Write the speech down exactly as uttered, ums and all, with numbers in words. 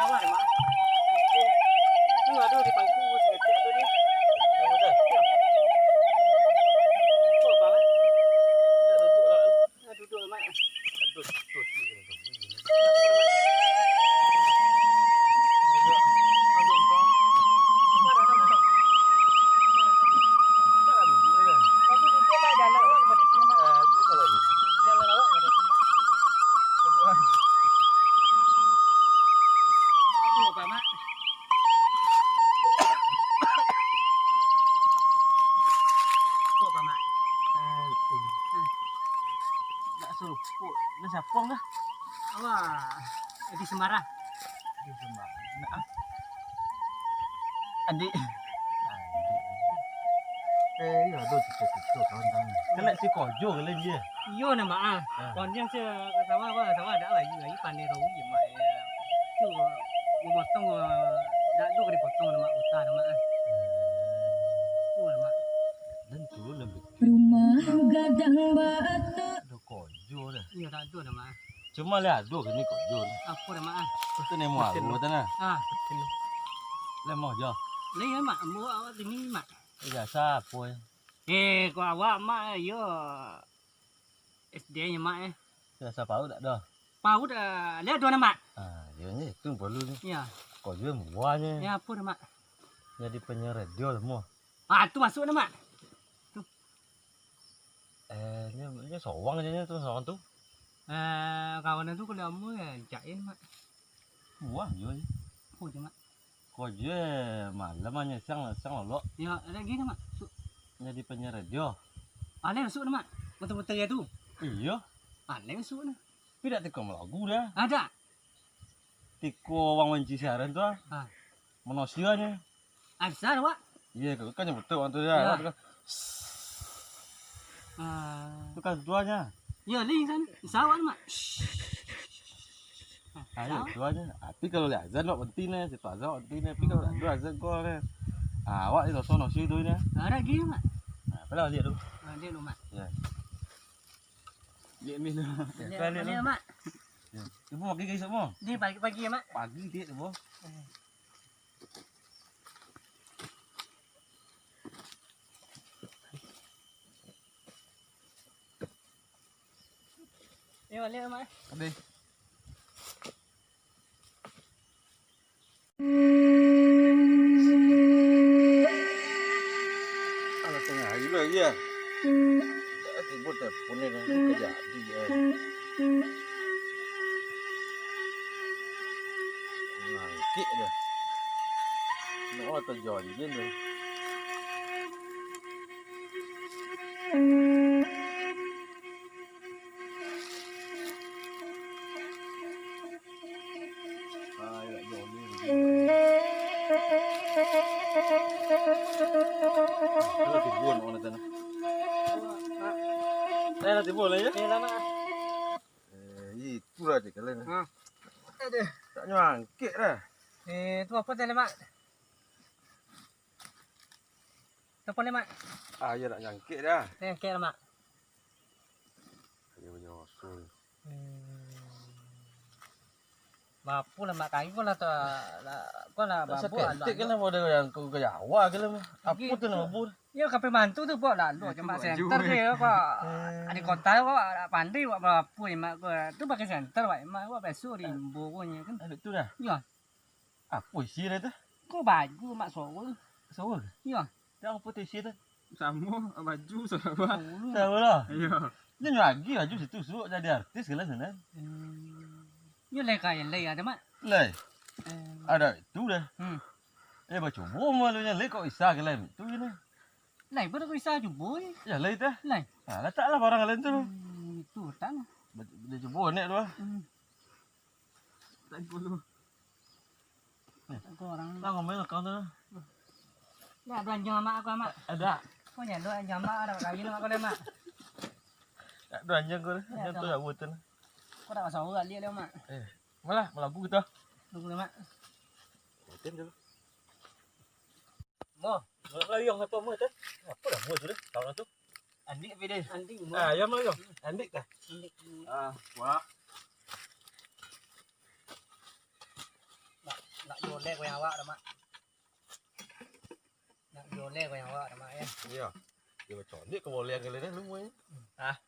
Awak, Mak. Tu, aduh, di pangku, sakit tu dia. Apa, Bang? Duduk, Mak. Apa, Mak? Apa, Mak? Nak seruput. Nak siapa kah? Awak, Adi Sembarang. Adi Sembarang. Nah. Adik. Adik. Eh, iyo, ado cito-cito kawan-kawan. Kena si Kojo kali dia. Iyo, nama ah. Ah. Kawan dia se sawah apa? Sawah ada lagi, lagi pandai tahu je, Mak. Ya. Tu, memotong, eh, dak tu kena potong nama utah nama ah. Tu nama. Dan tu lebih. Rumah gadang bata. Ado Kojo dah. Iyo, tak ado nama ah. Cuma lah ado kini Kojo ni. Apa nama ah? Itu ni mau Betul. Aku tu nah. Ah, betul. Lah mau jo. Lah ya, Mak. Mau awak sini, Mak. Biasa apa ya? Eh, kau awak, Mak, yo. S D-nyo, Mak, eh. Biasa paut tak dah? Paut, eh, lihat dua nama. Ah, yo ni tu perlu ni. Ya. Kojo muahnyo. Ya, apa nama? Jadi penyiar radio semua. Ah, tu masuk nama. Tu. Eh, ni, ni seorang je ni tu, seorang tu. Eh, kawan tu kalau amu ya, cak in, Mak. Wah, yo je. Oh, je, Mak. Kau je malam hanya siang, siang lolok. Ya, ada lagi nama. Su- Jadi penyiar radio. Alai masuk nama. Betul-betul ya tu. Iyo. Alai masuk nah. Tapi dak tiko malagu dah. Ada. Tiko wang manci siaran tu ah. Ha. Manusianyo. Asa awak. Iya, kan nyo betul wang tu ya. Ya. Awak tu kan. Ah. Tu kan tuannya. Ya, li kan. Asa awak, Mak. Ayo, tuannya. Tapi kalau lihat azan awak berhenti nih, situ azan awak berhenti nih. Tapi kalau tak ada azan kau nih. Ah, awak itu sono situ nih. Ada lagi, Mak. Nah, kalau lihat tu. Ah, dia lu, Mak. Ya. Dia min. Ya, Dia, balik dia, lu. Mak. Ya. Ibu pagi ke esok mo? Dia pagi-pagi ya, Mak. Pagi dia tu, Bo. Eh. Eh, balik, Mak. Habis. Alah, tangah hari lah, ya. Tak tibo telepon ni, dah. Ka jadi, ya. Mangkik dah. Nak tajanji dah. Eh, itulah cik kalian. Ha. Aduh. Tak nyangkik dah. Eh, tu apa tadi, Mak? Telepon ni, Mak. Ah, ya nak nyangkik dah. Nyangkik lah, Mak. Ayo, menyusul. Hmm. Bapu lah, Mak, kaki kau lah tu, lah, kau lah Tak babu, sakit anak-anak. Kan lah model yang kau ke Jawa ke lah, Mak. Apa Gitu. Tu nama bur? Ya, kape mantu tu, buat lalu. Itu Cuma buat center baju. Dia, kau. Eh. Ada kota, kau pandai buat bapu, Mak, kau. Tu pakai center, Mak. Mak, kau besok rimbo kau nya, kan. Ada tu dah? Ya. Apo isi dia tu? Ko baju mak Sora. Sora? Iyo. Yang apo tu isi tu? Samo, baju, sarawa. Sarawa lah. Iyo. Dia lagi baju situ, suruh jadi artis ke lah sana. Hmm. Yo, lai kaya lai ada, Mak? Lai. Eh. Ada itu dah. Hmm. Eh, bacubo malunya lai kok bisa ke lai itu gini. Lai, baru kok bisa cubo, eh. Ya, lai tah. Lai. Ha, letaklah barang lain tu. Hmm, itu tang. Dia cubo nek tu lah. Hmm. Tak dulu. Aku orang. Lah, ngomel kau tu. Nak belanjo amak aku, Amak. Ada. Kau nyalo belanjo amak, ada lagi nak kau, Mak. Nak belanjo kau. Ya, nyentuh tak betul. Kau tak pasal orang dia, Mak. Eh, malah melagu kita. Tunggu, Mak. Mungkin dulu. Mo, layang apa mo tu? Apa dah mo tu deh? Tahu tu. Andik apa dia? Andik mo. Ah, ya mo yo. Andik kah? Andik. Ah, wah. Nak Lek goyang awak dah, Mak. Nak jolek goyang awak dah, Mak, ya. Iya. Dia macam ni keboleh kali dah lu, Mai. Ah.